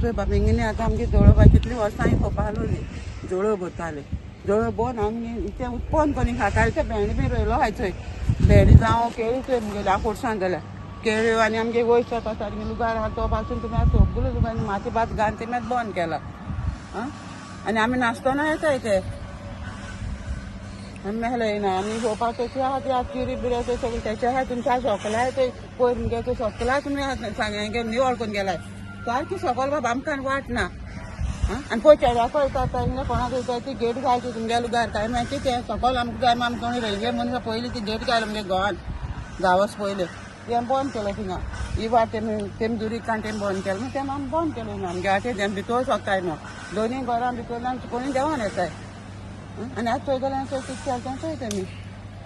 चोय बाबा, हिंगा आतां आमगे जळोव कितलीं वर्सां ही खोपा आसलोली, जळोव भरताले. जळोव भरून आमगे तें उत्पन्न करून खाताले. ते भेंडे बी रोयलो आहाय चोय, भेंडे जावं केळी. चोय मुगेले आकोडसान जाल्यार केळ्यो आनी आमगे वयर शेत आसा, लुगार आहा तो पासून तुमी आतां सगळो लुगार माती भात घालून तेमी आतां बंद केला. आं, आनी आमी नासतना येताय ते. आमी मेहले येयना. आमी घेवपाक तशी आहा ती चिरी बिरी ते सगळें तेचे आहा. तुमच्या सोकलाय ते पयर मुगे ते सोकलाय तुमी सांगे निवळ करून गेलाय सारकी सोकल बाबा. आमकां वाट ना. आं, आनी पळय चेड्याको येता हिंगा कोणाक येता ती गेट घालची तुमगे लुगार काय मागीर तें सकल आमकां जाय. आमकां कोणी रेल्वे मनीस पयलीं ती गेट घाल आमगे गोवान गांवास पयलें तें बंद केलो थिंगा. ही वाट तेमी तेमी दुरीग काडून तेमी बंद केलें. मागीर तें आमी बंद केलें हिंगा आमगे वाटेर. तें भितर सोदताय न्हू, दोनी घरां भितर कोणी देंवोन येताय. आनी आतां चोय जाल्यार चोय कितें केलें तें चोय तेमी.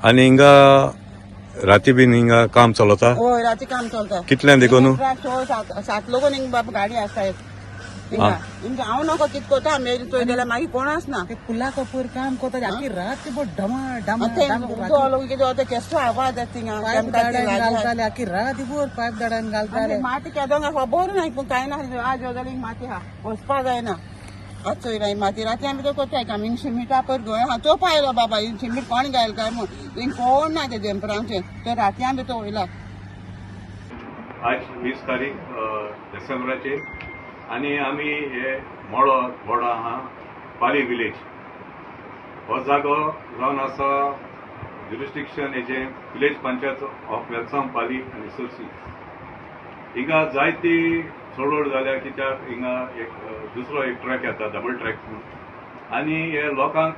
आनी हिंगा राती बीन हिंगा काम चलता? हय, राती काम चलता. कितल्यांक देखून? ट्रॅक 6, 7 लोगून हिंगा बाबा गाडी आसता हिंगा. हिंगा हांव नको कितें करता आमी चोय जाल्यार मागीर कोण आसना. ते पुला कपूर काम कोता आखी रात ते बहुत ढमा ढमा. ते उदक कितें वता, केसो आवाज आसा थिंगा. पायप दाडान घालताले, आखी रात भर पायप दाडान घालताले. माती केदोंक खबर ना, पूण कांय ना. आज जाल्यार हिंगा माती आहा, वचपा जायना. आज चोयला ही माती. राती आमी तो करताय काम. हिंग शिमिटा पयर गोंय आहा तो पायलो बाबा, हिंग शिमीट कोण घायल काय म्हूण. हिंग कोण ना ते देंपरांचे ते राती आमी तो वयला. आज 20 तारीख डिसेंबराचे आनी आमी हे मळो बोडा आहा, पाली विलेज. हो जागो जावन आसा जुरिस्डिक्शन हेजें विलेज पंचायत ऑफ वेलसांव, पाली आनी सुरसी. हिंगा जायती चळवळ जाल्या, कित्याक हिंगा एक दुसरो एक ट्रॅक येता, डबल ट्रॅक म्हणून, आनी हे लोकांक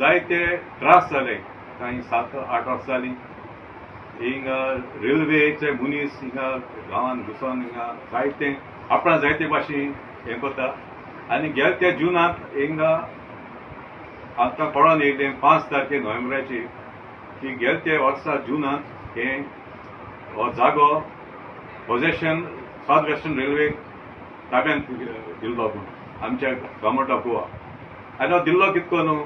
जायते त्रास जाले. कांय 7-8 वर्सां जालीं हिंगा रेल्वेचे मनीस हिंगा गांवांत घुसोन हिंगा जायते आपणा जायते भाशेन हें करता. आनी गेले त्या जुनांत हिंगा आमकां कळोन येयलें 5 तारखे नोव्हेंबराची की गेले ते वर्सा जुनांत हें हो जागो पोजेशन सावथ वेस्टर्न रेल्वे ताब्यांत दिल्लो म्हूण आमच्या गव्हर्मेंट ऑफ गोवा. आनी हो दिल्लो कितको न्हू,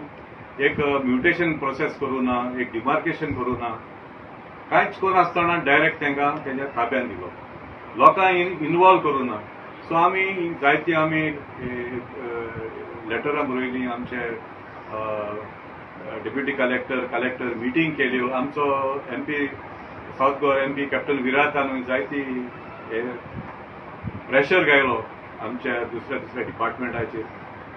एक म्युटेशन प्रोसेस करूं ना, एक डिमार्केशन करूं ना, कांयच करिनासतना डायरेक्ट तांकां तेंच्या ताब्यांत दिलो, लोकांक इनवॉल्व करूं ना. सो आमी जायती आमी लेटरां बरयलीं, आमचे डेप्युटी कलेक्टर, कलेक्टर मिटींग केल्यो. आमचो MP, south Goa MP captain विरातान जायती हे प्रेशर घायलो आमच्या दुसऱ्या दुसऱ्या डिपार्टमेंटाचेर.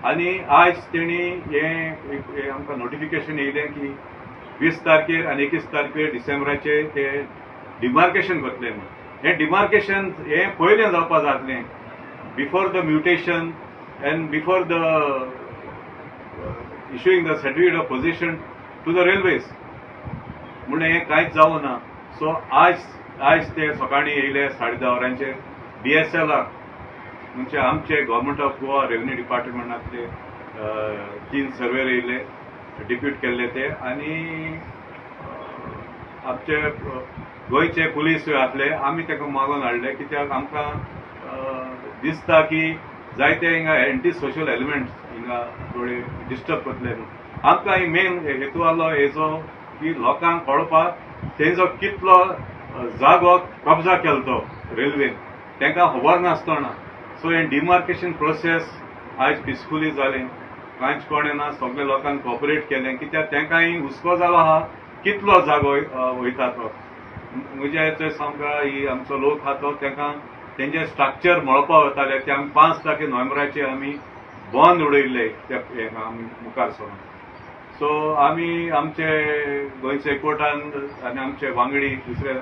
आनी आयज तेणी हें आमकां नोटिफिकेशन येयलें की 20 तारखेर आनी 21 तारखेर डिसेंबराचे ते डिमार्केशन करतले म्हूण. हें डिमार्केशन हें पयलें जावपा जातलें before the mutation and before the issuing the certificate of possession to the railways. म्हणून हें कांयच जावं ना. सो आयज ते सकाळीं येयले 10:30 वरांचेर डीएसएलआर, म्हणजे आमचे गव्हर्मेंट ऑफ गोवा रेव्हन्यू डिपार्टमेंटांतले तीन सर्वेर येयले, डिप्यूट केल्ले ते, आनी आमचे गोंयचे पुलीस आसले. आमी ताका मागोवन हाडले, कित्याक आमकां दिसता की जायते हिंगा एंटी सोशल एलिमेंट्स हिंगा थोडे डिस्टर्ब करतले म्हणून. आमकां ही मेन हेतू आहलो हेजो की लोकांक कळपाक तेंचो कितलो जागो कब्जा केलो तो रेल्वेन तांकां खबर नासतना. सो हें डिमार्केशन प्रोसेस आयज पिसफुली जालें, कांयच कोणें ना, सगळे लोकांक कॉपरेट केलें, कित्याक तांकांय हुस्को जालो आहा कितलो जागो वयता तो. म्हज्या चोय सामका ही आमचो लोक आहा तो तांकां तेंचे स्ट्रक्चर मळपा वताले, ते आमी 5 तारखे नोव्हेंबराचे आमी बंद उडयल्ले ते हेका आमी मुखार सरून. सो आमी आमचे गोंयचे एकवटान आनी आमचे वांगडी दुसरे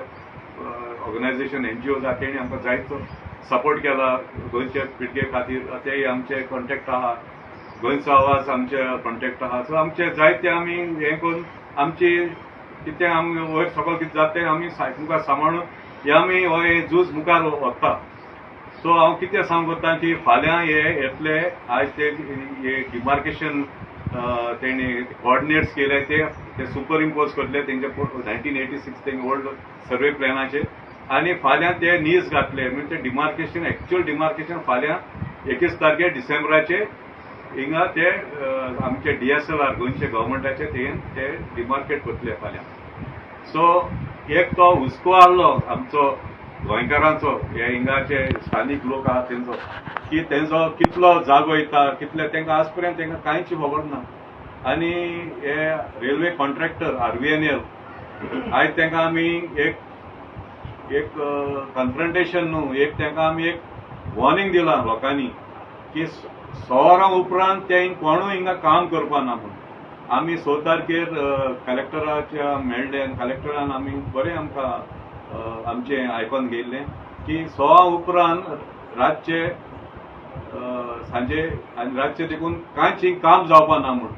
ऑर्गनायझेशन, एनजीओ आहा, तेणी आमकां जायतो सपोर्ट केला गोंयचे पिळगे खातीर. तेय आमचे कॉन्टेक्ट आहा, गोंयचो आवाज आमचे कॉन्टेक्ट आहा. सो आमचे जायते आमी हें करून आमची कितें आमी वयर सकयल कितें जाता तें आमी मुखार सांबाळून हे आमी हो हे झूज मुखार व्हरता. सो हांव कितें सांगूंक सोदता की फाल्यां हे येतले. आयज ते हे डिमार्केशन तेणी कॉर्डिनेट्स केले, ते ते सुपर इम्पोज करतले तेंचे 1986 तेंगे ओल्ड सर्वे प्लॅनाचेर. आनी फाल्यां ते नीज घातले म्हणजे डिमार्केशन, एक्च्युअल डिमार्केशन फाल्यां 21 तारखे डिसेंबराचे हिंगा ते आमचे डीएसएलआर गोंयचे गव्हर्मेंटाचे ते डिमार्केट करतले फाल्यां. सो एक तो हुस्को आहलो आमचो गोंयकारांचो, हे हिंगाचे स्थानीक लोक आहा तेंचो. की तेंचो कितलो जागो येता, कितले तांकां आज पर्यंत तांकां कांयच खबर ना. आनी हे रेल्वे कॉन्ट्रॅक्टर आरव्हीएनएल, आयज तांकां आमी एक एक कन्फ्रंटेशन न्हू, एक तांकां आमी एक वॉर्निंग दिलां लोकांनी की 6 वरां उपरांत ते कोणूय हिंगा काम करपा ना म्हूण. आमी 6 तारखेर कलेक्टराच्या मेळ्ळे आनी कलेक्टरान आमी बरें आमकां आमचें आयकोन घेयल्लें की 6 उपरांत रातचे, सांजे आनी रातचे देखून कांयच हिंग काम जावपा ना म्हूण.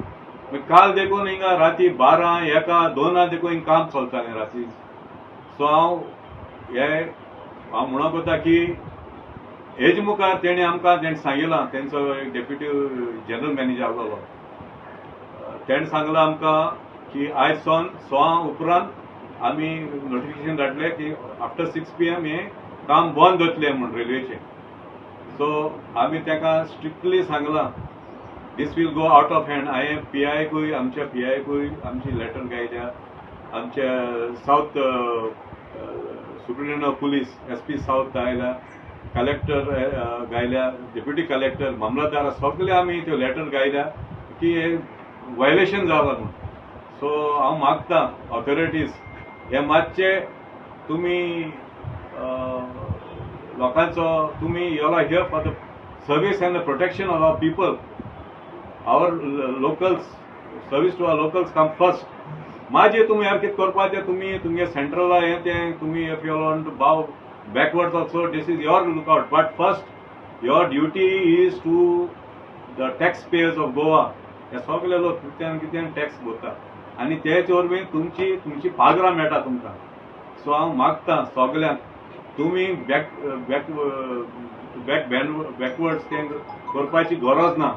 मागीर काल देखून हिंगा राती 12, 1, 2 देखून हिंग काम चलतालें राती. सो हांव हे हांव म्हणूंक वता की हेज मुखार तेणी आमकां तेणें सांगिलां, तेंचो एक डेप्युटी जनरल मॅनेजर आसलेलो, तेणें सांगलां आमकां की आयज सावन 6 उपरांत आमी नोटिफिकेशन धाडलें की आफ्टर 6 PM हें काम बंद जातलें म्हूण रेल्वेचें. सो आमी ताका स्ट्रिक्टली सांगलां, this will go out of hand. हांवें पीआयकूय, आमच्या पीआयकूय आमची लेटर गायल्या, आमच्या South Superintendent of Police, SP South आयल्या, कलेक्टर गायल्या, डेप्युटी कलेक्टर, मामलतदार, सगळे आमी त्यो लेटर गायल्या की हे वायलेशन जाला म्हूण. सो हांव मागता ऑथॉरिटीज, हे मातशे तुमी लोकांचो, तुमी you are here for the service and the protection of our people, our locals. Service to our locals come first. मागीर तुमी यार कितें करपाचें, तुमी तुमगे सेंट्रला हें तें तुमी, if you want to bow backwards also, this is your lookout, but first your duty is to the tax payers of Goa. हे सगळे लोक कित्यान कित्यान टॅक्स भरता आनी तेच वरवीं तुमची तुमची पागरां मेळटा तुमकां. सो हांव मागता सगल्यांक, तुमी बॅक बॅक बॅक बॅकवर्ड्स तें करपाची गरज ना.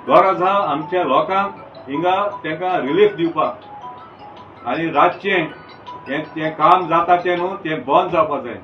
गरज आहा आमच्या लोकांक हिंगा तांकां रिलीफ दिवपाक आनी रातचें हें तें काम जाता तें न्हू, तें बंद जावपा जाय.